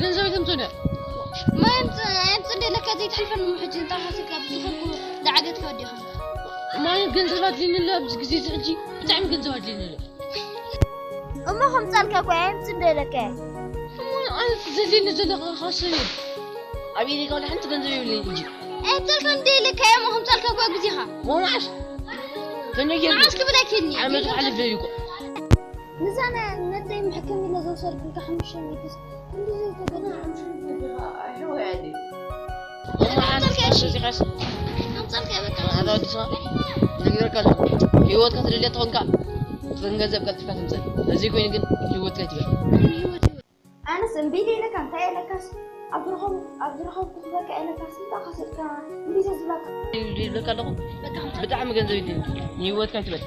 ገንዘብ ከምፅእ ዶ? ማይ ኣምፅ-፣ ኣምፅ እንደ ለካ ዘይትሓልፈን እሞ ሕጂ እንታይ ሓሲብካ ብዝኸድኩ ዝዓገትካ ወዲኻ። ማይ ገንዘብ ኣድልኒ ኣሎ ኣብዚ ግዜ እዚ ሕጂ ብጣዕሚ ገንዘብ ኣድልኒ ኣሎ። እሞ ከምፃልካ እኮ ኣምፅ እንደ ለካ። እሞ ኣነ ዘድልኒ ዘሎ ካሰብ እዩ። ኣብ ኢደይ ካብ ሓንቲ ገንዘብ የብለይን ሕጂ። ኣምፃልካ እንደ ለካ እሞ ከምፃልካ እኮ ግዜኻ። እሞ መዓስ? ከመይ ጌርኩ? መዓስ ክብል ኣይክእልኒ። ዓመት ክሓልፍ ደልዩ እኮ። ንዛ ነ-፣ ነተይ መሕከሚ ኢለ ዘውሰድኩልካ ሓሙሽተ ሚእቲ ስ-፣ ክንዲ ዘይተገድፈ። ኣሕወይ ኣደይ። ኣምፃልካ እሺ። ኣምፃልካ በቃ። ኣታ ወዲ ስኻ ነጊረካ ኣለኹ። ህይወትካ ትደልያ ተኾንካ፣ እተን ገንዘብ ቀልጢፍካ ትምፀእ። እዚ ኮይኑ ግን ህይወትካ ይትበል። ኣነስ እምቢ ኢለ ኢለካ፣ እንታይ ኢለካስ? ኣብ ዝረኸቡ-፣ ኣብ ዝረኸብኩ ክበካ ኢለካስ፣ እንታይ ከሰድካ? እምቢ ዘዝብላካ። ይብለካ ኣለኹ። በቃ። ብጣዕሚ ገንዘብ ይድልኒ። ንህይወትካ ይትበል።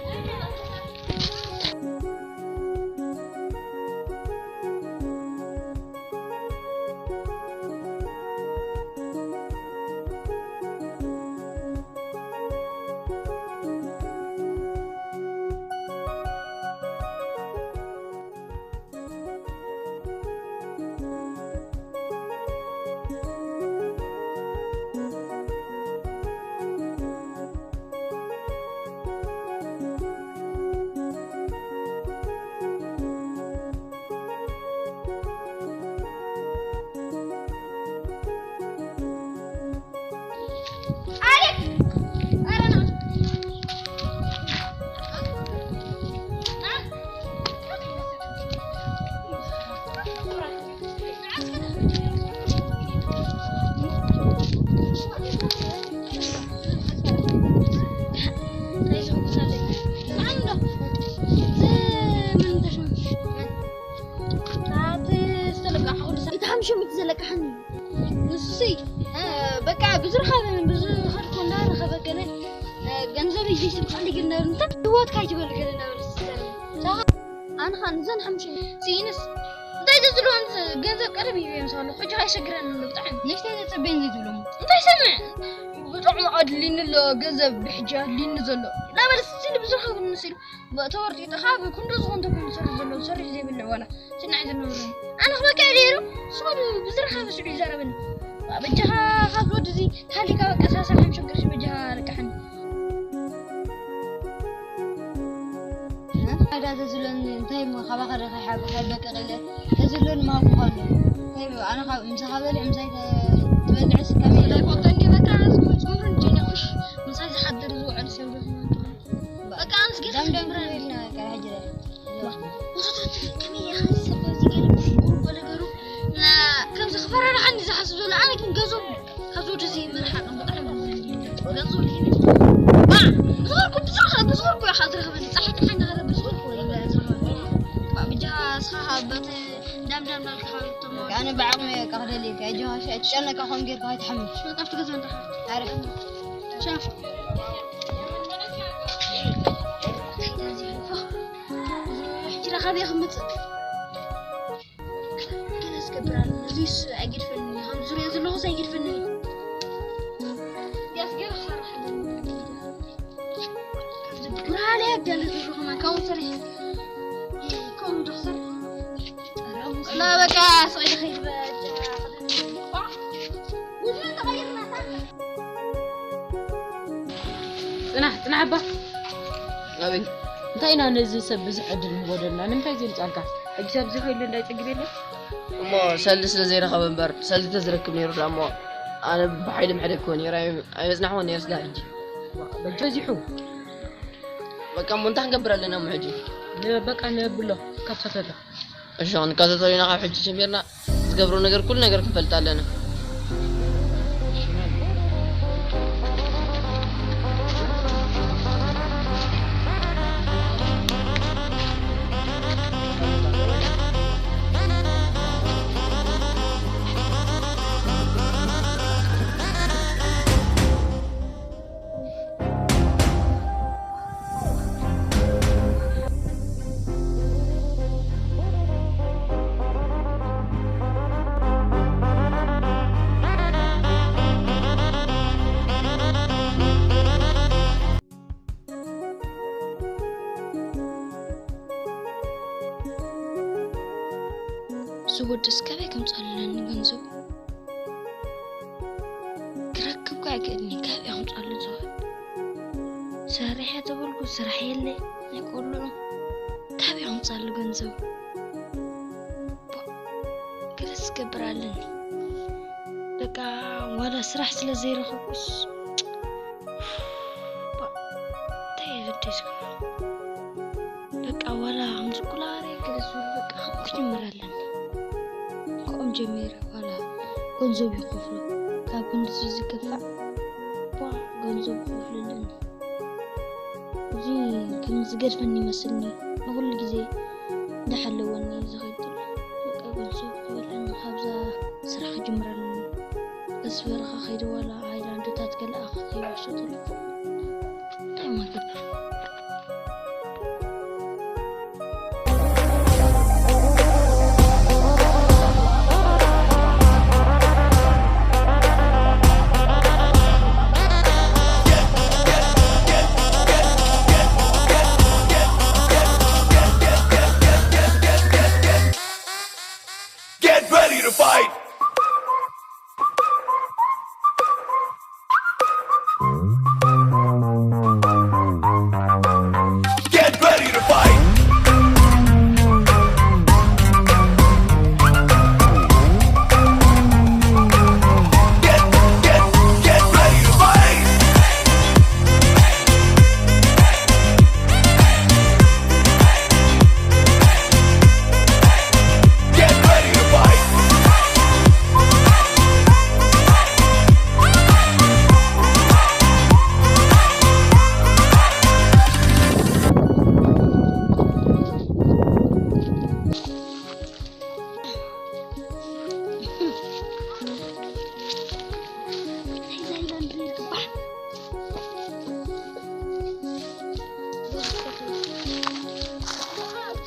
ሓምሽተ ሚእቲ ዘለቅሓኒ። ንሱሲ፣ እ፣ በቃ ብዝረኸበ፣ ብዝኸድኩ እንዳረኸበ ገለ፣ እ፣ ገንዘብ ይዤ ስልክ ክልግል ነበር። እንታይ ህይወትካ ይበል ገለ ነበር ዝስተር። ኣነ ኸኣ ንዘን ሓምሽተ ሲኢንስ እንታይ ዘዝለዎን ገንዘብ ቀደም ይበዮም ሳሉ። ሕጂ ኣይሸግረን ኣሎ ብጣዕሚ። ንእሽተይ ዘጸበየን ዘይትብሎም። እንታይ ሰምዕ? ብጣዕሚ ኣድሊኒ ኣሎ ገንዘብ ብሕጂ ኣድሊኒ ዘሎ። ናበለ ስቲል ብዝረኸበ ንስሉ። ተወርጢጥኻ ብኩንዶ ዝኾን ተኮይኑ ዝሰርሕ ዘሎ ዝሰርሕ ዘይብልዕ ዋላ ስናይ ዝነብሩ። ኣነ ክበካ ኢለ ሩ ስወዱ ብዝረኸበ ስዑ ይዛረበኒ። በጃኻ ካብ ወዲ እዚ ታሊካ በቃ ሳሳ ከም ሸገርሽ በጃኻ ርቀሐኒ። ኣዳ ተዝሎኒ እንታይ እሞ ካባኻ ዶ ከይሓብ-፣ ከይበቅቕ ኢለ ተዝሎኒ ምሃብኩኻ ኣሎ። እንታይ ብ-፣ ኣነ ካብ ምሳኻ በሊዕ ምሳይ ተ-፣ ትበልዕስ ከመይ ኢለ? ዳይ ቆልጠ እንዲ በቃ ዝኮ ጽምሩ እንጂ ነኹሽ ምሳይ ዝሓድር ዝውዕል ሰብ ዶ ትመንቱ? በቃ ኣነስ ጌታ ደምደም ክብረን። ክብልና በቃ ሕጂ ዳ። ዋ፣ ወሰታት ከመይ ኢኻ ዝሰባ እዚ ገለ ቁሩብ በለ ገሩ። ና፣ ከምዚ ክፈራርሓኒ ዝሓስብ ዘሎ ኣነ ግን ገዞም ካብዚ ወደዚ ምርሓቕ ብጣዕሚ ገንዘብ ይህብ። ዋ፣ ብዝኸርኩ፣ ብዝኸርኩ፣ ብዝኸርኩ ኢኻ ዝረኸበኒ። ጻሒት ሓንዳ ኸረ ብዝኸርኩ ኢለ ዝረኸበኒ። ዋ፣ ብጃኻ እስኻ ካብ በት ዳም ዳም ዳልካ ካብ ተማዋ። ኣነ ብዓቕሚ በቃ ክደልየካ፣ ኣጆኻ፣ ሸ-፣ ትጨነቃ ኸም ጌርካ ኣይትሓምም። በቃ ኣብቲ ገዛ እንዳ ሓፍ። ኣረ። ቻው። ሕጂ ዳ ካበይ ክመጽእ? ገለ ዝገብር ኣሎ። እዚስ ኣይገድፈኒ። ከም ዙርያ ዘለኹስ ኣይገድፈኒ። ያስ ገለ ክሰርሕ ኣለኒ። ብርሃነ ገለ ዝብሉ ከማን ካብኡ ሰሪሕ። ከምኡ ዶ ክሰርሕ? ላ በቃ ስቕ ኢለ ከይድ በል። ጽናሕ፣ ጽናሕ ኣባ። ኣበይ? እንታይ ኢና ነዚ ሰብ ብዙሕ ዕድል ንህቦ ዘለና? ንምንታይ ዘይምጻልካ? ሕጂ ሰብ ዝኸይሉ እንዳይጸግብ የለን? እሞ ሰልዲ ስለ ዘይረኸበ እምበር፣ ሰልዲ ተዝረክብ ነይሩ ደኣ እሞ ኣነ ብሓይሊ ምሕደግክዎ ነይረ፣ ኣይ-፣ ኣይበጽናሕዎን ነይረ ስጋብ ሕጂ። በጃ በዚሑ። በቃ እሞ እንታይ ክንገብር ኣለና እሞ ሕጂ? ን-፣ በቃ ነብሎ፣ ከታተሎ። እሺ፣ ክንከታተሎ ኢና ካብ ሕጂ ጀሚርና። ዝገብሮ ነገር፣ ኩሉ ነገር ክንፈልጥ ኣለና። ከምፃለኒ ገንዘብ ክረክብ ካ ኣይክእልኒ። ካብ ከምፃሉ ዝኽእል ሰሪሐ ተበልኩ ስራሕ የለ፣ ናይ ቆልዑ ካብ ከምፃሉ ገንዘብ ገለ ዝገብር ኣለኒ። በቃ ዋላ ስራሕ ስለ ዘይረኸብኩስ እንታይ የገደስኩ? በቃ ዋላ ከምዚ ኩላሬ ገለ ዝብል በቃ ክጅምር ኣለኒ። ከምኦም ጀሚረ ዋላ ገንዘብ ይኸፍሎ፣ ካብ ክንድዚ ዝከፋእ ቧ ገንዘብ ክኸፍለለኒ። እዚ ከም ዝገድፈኒ ይመስልኒ፣ ንኹሉ ግዜ እንዳሓለወኒ ዝኸይድ ዘሎ። በቃ ገንዘብ ክኸፍለኒ ካብዛ ስራሕ ክጅምር ኣለኒ። እስ በረኻ ከይደ ዋላ ሃይላንድታት ገለ ኣኸ ከይዋሸ ተለፎ እንታይ ማገብር Get ready to fight! Get ready to fight! Get, get, get ready to fight! Get ready to fight!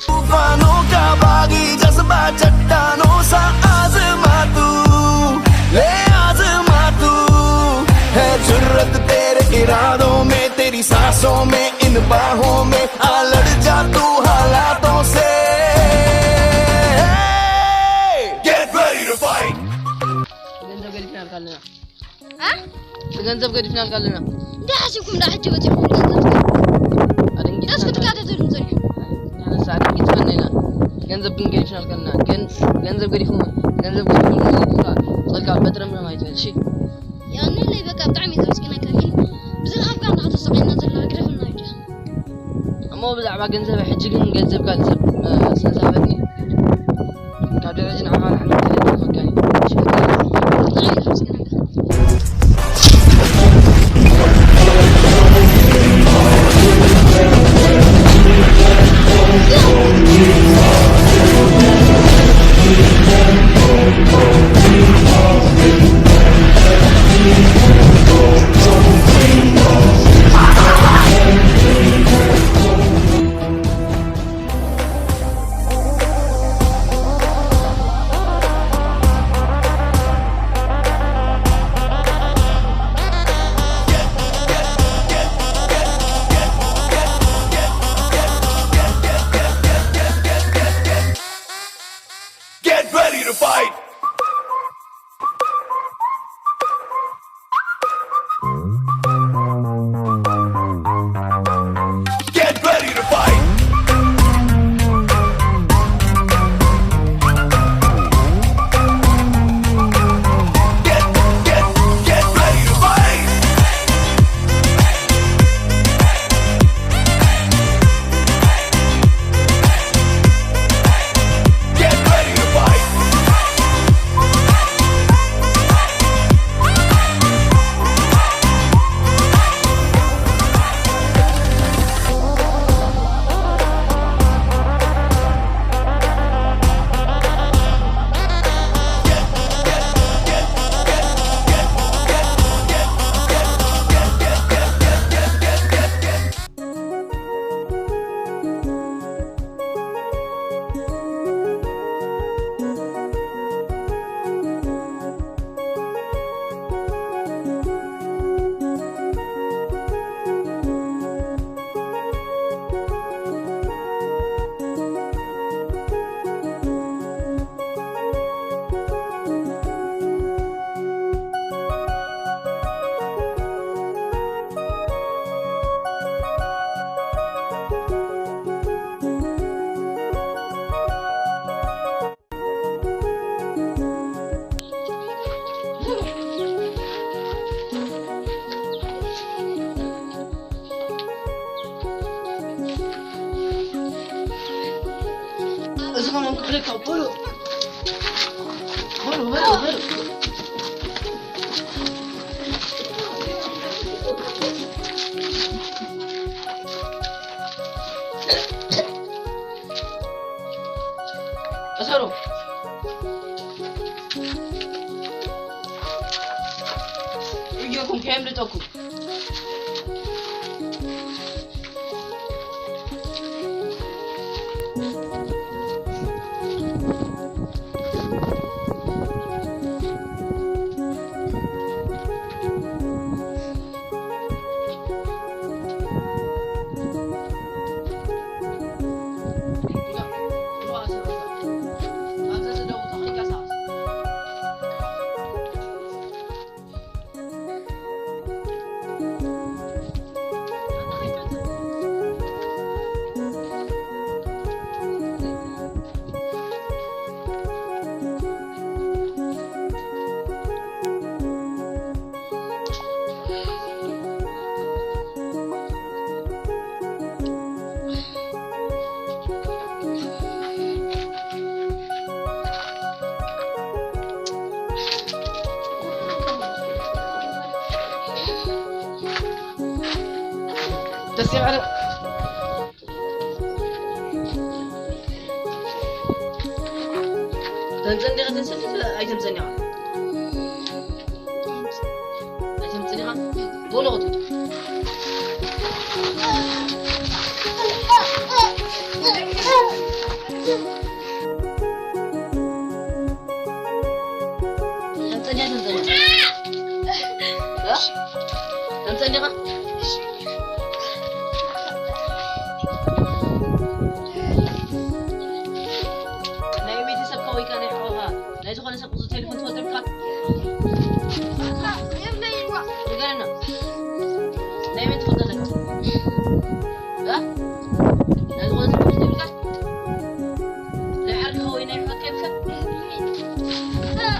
तूफानों का बागी जज्बा चट्टानों सा आजमा तू, ले आजमा तू। है जुर्रत तेरे इरादों में, तेरी सांसों में, इन बाहों में। आ लड़ जा तू हालातों से। Get ready to fight! ገንዘብ ገዲፍናልካ ኣለና። አ? ገንዘብ ገዲፍናልካ ኣለና። እንታይ ሓሲብኩም ዳ ሕጂ በፂኹም ገንዘብ? ኣደንጊጽ ደስ ክትካተተሉ ንፅንሑ። ንሳ ኣደንጊጽ ፈነና። ገንዘብ ግን ገዲፍናልካ ኣለና። ግን ገንዘብ ገዲፍኩም ገንዘብ ገዲፍኩም ዝብሉካ ጸልካ በትረ ምንም ኣይትበል። እሺ። ያኔ ላይ በቃ ብጣዕሚ ዘመስግነካ ግን ብዝረኸብካ እንዳተሰቃይና ዘለና ግደፈና ብቻ። እሞ ብዛዕባ ገንዘብ ሕጂ ግን ገንዘብ ካልእ ሰብ ስለ ዝሃበኒ ካብ ድሕሪ ሕጂ ንዓኻ ንዓኻ ንዓኻ በሉ፣ በሉ፣ በሉ፣ በሉ። እሰሩ። እጆኩም ከየምልጠኩም። ደስ ይበል። ተምጸን ዲኻ ተንሰፊት ኣይተምጸን ኢኻ። ኣይተምጸን ኢኻ። ቦሎ ቁጡ። ተምጸን ዲኻ ተምጸን ኢኻ። እ? ተምጸን ዲኻ። ናይ ቤተሰብካ ወይ ከኣ ናይ ኣሕዋትካ ናይ ዝኾነ ሰብ ቁጽሪ ቴሌፎን ትፈልጦ ዲኻ? ንገረና። ናይ መን ትፈልጦ ኣለካ? እ? ናይ ዝኾነ ሰብ ቁጽሪ የብልካ? ናይ ዓርክኻ ወይ ናይ ኣሕዋትካ የብልካ?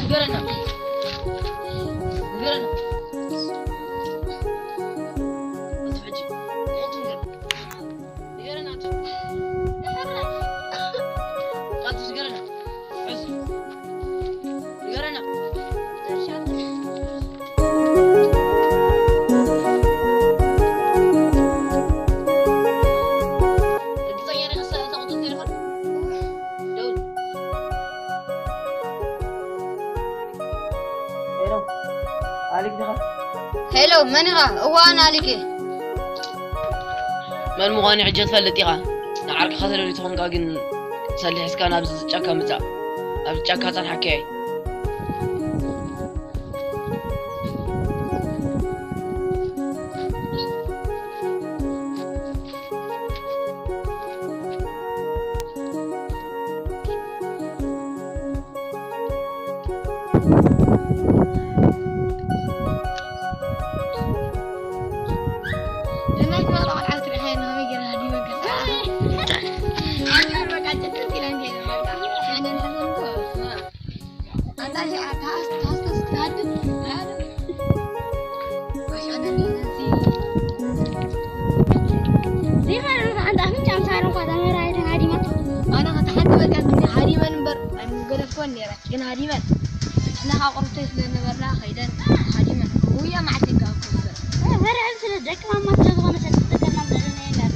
ንገረና። ንገረና። ሕጂ፣ ሕጂ ንገረና። ንገረና ኣንተ። ቃልስ ንገረና። ሕዝ። ንገረና። ርግጸኛ ዲኻ? እታ ቁጽሪ ቴሌፎን? ደውል። ሄሎ፣ ኣሊክ ዲኻ? ሄሎ፣ መን ኢኻ? እዋ፣ ኣነ ኣሊክ እየ። መን ምዃኑ ሕጂ ትፈልጥ ኢኻ። ንዓርክኻ ተደልዩ ተኾንካ ግን ሰሊሕ እስካ ናብዚ ጫካ ምጻእ። ኣብዚ ጫካ ጸንሓካ እየ። ዲኻ ኣንታ ኣፍንጫ ኣምሳር እንኳ ተመራይተን ሃዲማቶ። ኣነ ኸታ ሓንቲ በቃ ሃዲመን እምበር ኣይምገደፍክወን ነይረ። ግን ሃዲመን ንሕና ካብ ቁርብተይ ስለ ዝነበርና ከይደን ሃዲመን። ውያ መዓልቲ ይጋብኩ ነበር። መርዕብ ስለ ደቂ ማማ ስለ ዝኾነ ሰብ ዝጠቀምና ዘለና የለን።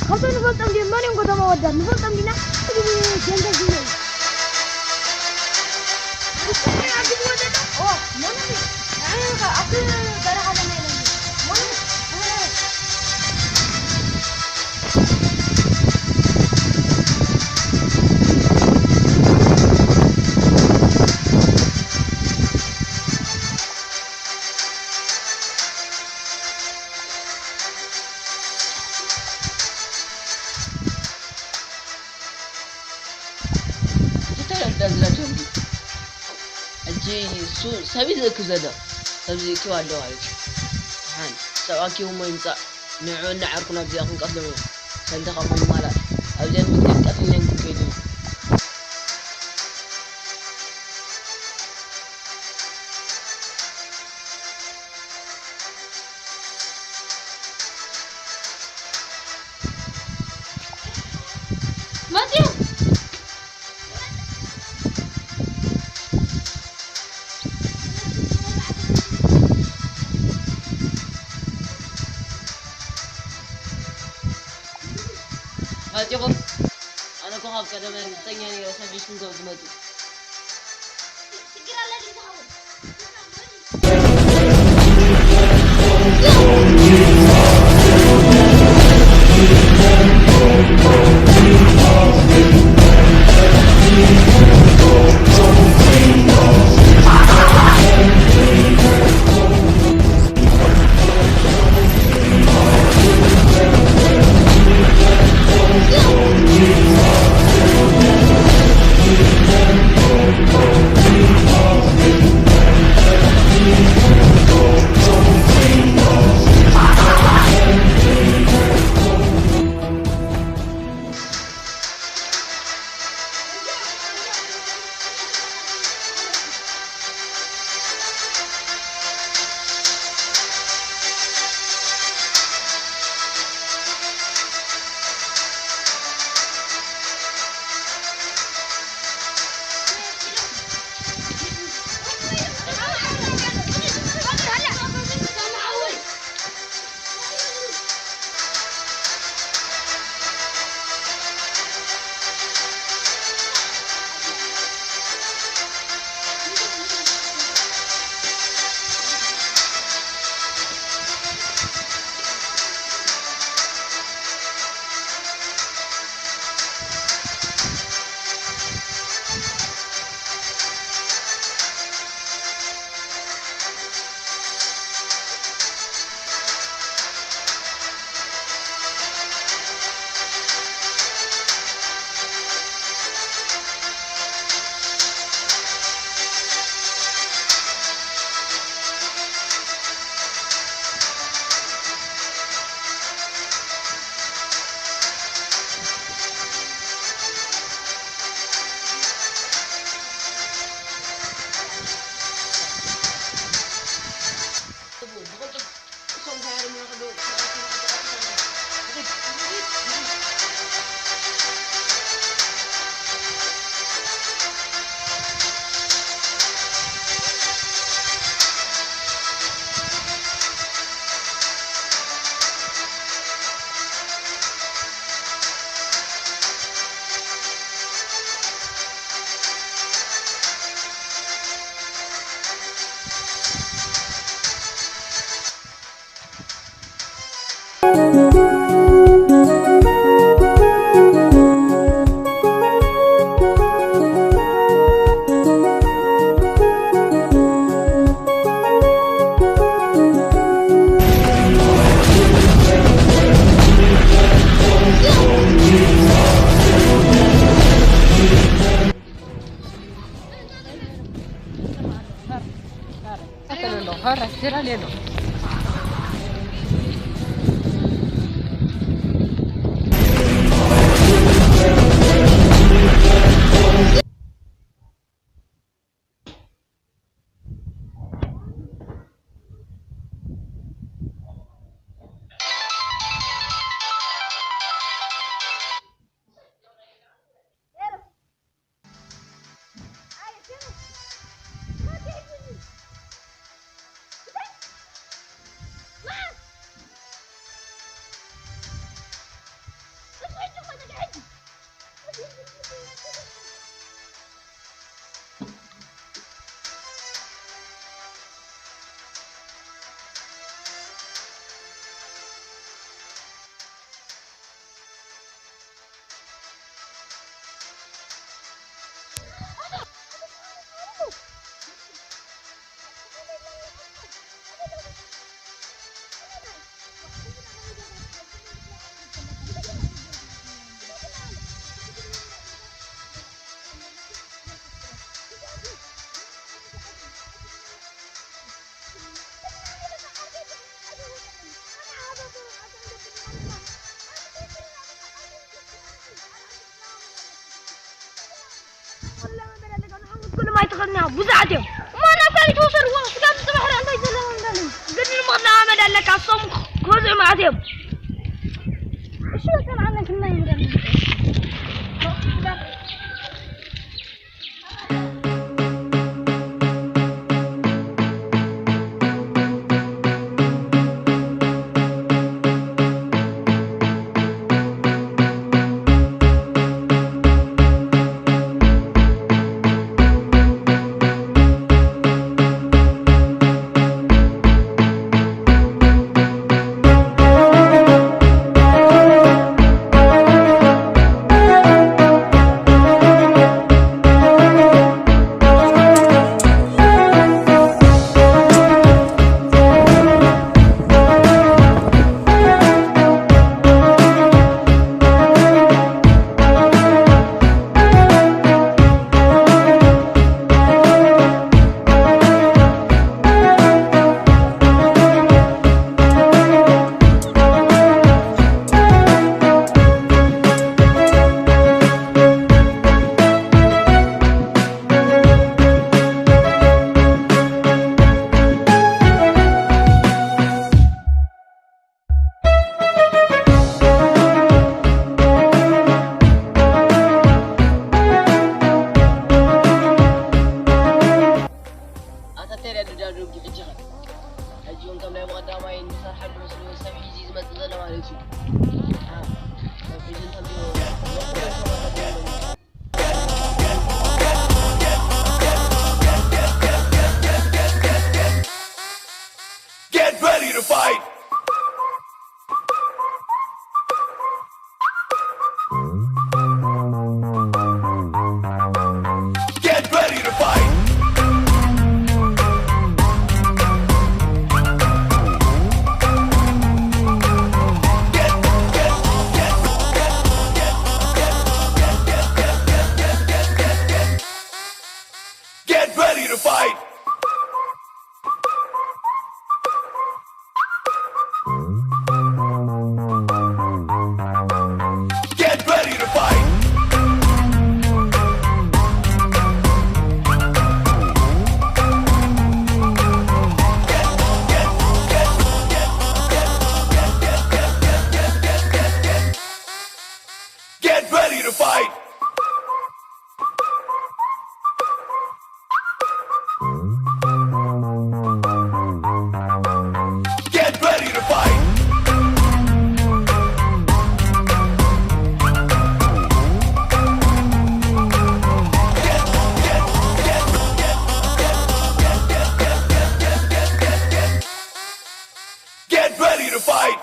ካብቶም ንፈልጦም ድዮም? መን እዮም ጎዶሞ ወዳት? ንፈልጦም ዲና? ገንዘብ ዝህቡ። እንታይ ደኣ ዝረክብ? ሕጂ እሱ ሰብ እዩ ዝእክብ ዘሎ። ሰብ ዝእክብ ኣሎ ማለት እዩ። ደሓን ሰብ ኣኪቡ እሞ ይምጻእ። ንዑ እና ዓርኩና ኣብዚኣ ክንቀትሎም ኢና። ሰንተኻ ሞይማላ ኣብዚኣ ንመግደል ቀትልና ክንከይድ ኢና። መጽዩ። መጺኹም። ኣነ እኮ ካብ ቀደም ርግጸኛ ነይረ፣ ሰብ ሒዝኩም ከም ትመጹ። ኩሎም ኣይትኸድና ብዙሓት እዮም። እሞ ናብ ካልእ ተወሰድዎ። ስጋብ ጽባሕ ርኣ እንታይ ዘለዎም እንዳለ። ግን ንመቕላ ኣመድ ኣለካ፣ እሶም ክበዝሑ መዓት እዮም። እሺ፣ በቃ ንዓና ክንና ይምረል። ኣታ ቴዲ ኣዶ ዳዶ ሕጂ ኸ? ሕጂ እውን ከም ናይ ብቐዳማይ እንሰርሓሉ ምስሉ ሰብ ሒዙ ዝመጽእ ዘሎ ማለት እዩ። ኣዎ፣ ሰብ ሒዙ እንተልዩ Get ready to fight! Get ready to fight! Get, get, get, get, get ready to fight! Get ready to fight! Get ready to fight! Get ready to fight! Get, get, get, get ready to fight!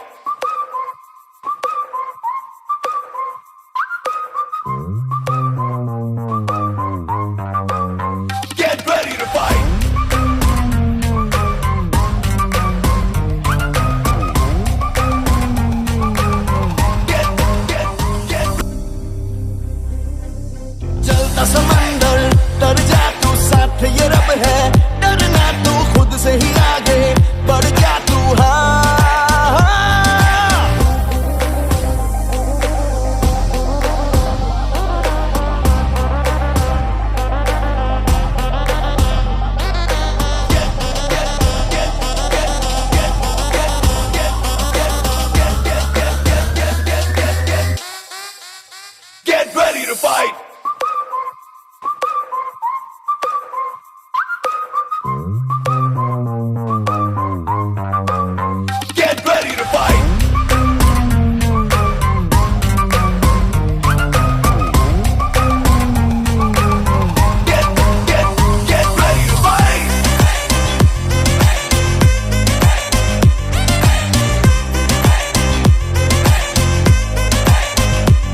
Get ready to fight! Get, get, get. जलता समंदर, तर जा तू, साथ ये रब है। डरना तू, खुद से ही आगे बढ़ जा तू। हाँ, हाँ। Get ready to fight! Get ready to fight! Get, get, get ready to fight!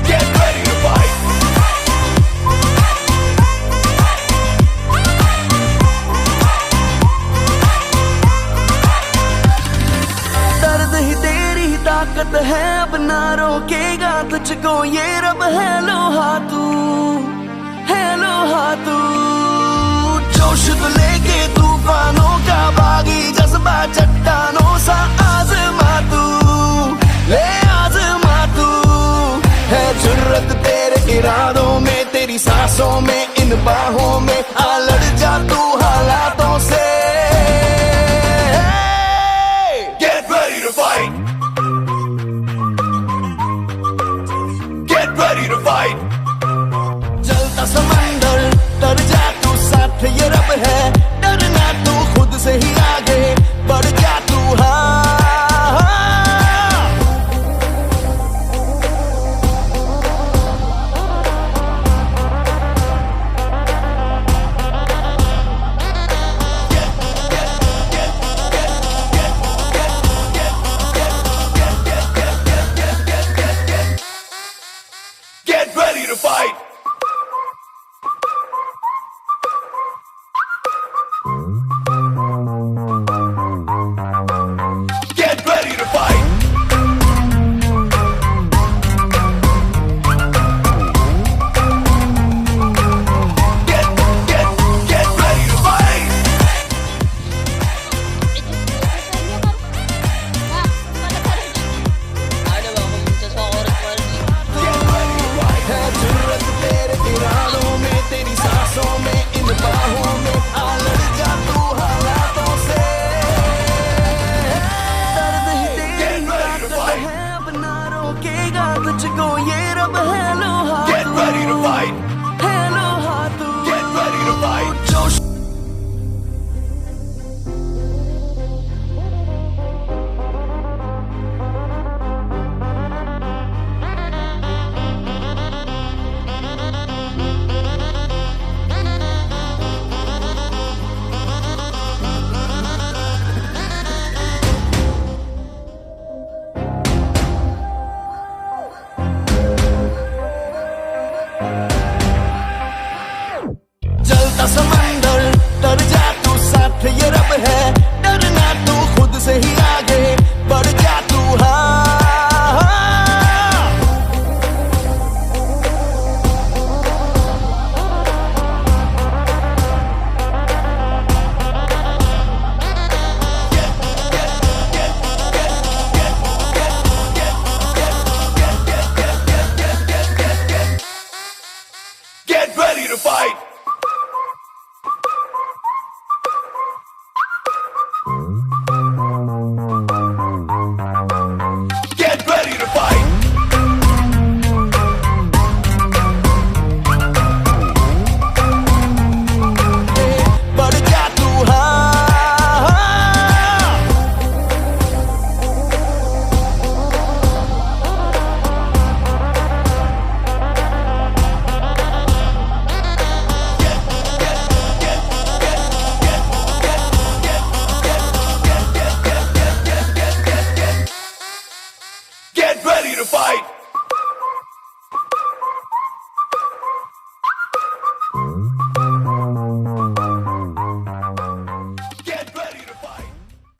Get ready to fight! दर्द ही तेरी ही ताकत है, अब ना रोकेगा तुझको ये रब। है लोहा तू, है लोहा तू, जोश तो लेके तूफानों का बागी, जज्बा चट्टानों सा आजमा तू, ले आजमा तू। है जुर्रत तेरे इरादों में, तेरी सांसों में बाहों में आ लड़ जा तू हालातों से। Get ready to fight. Get ready to fight. जलता समंदर, तर जा तू, साथ ये रब है।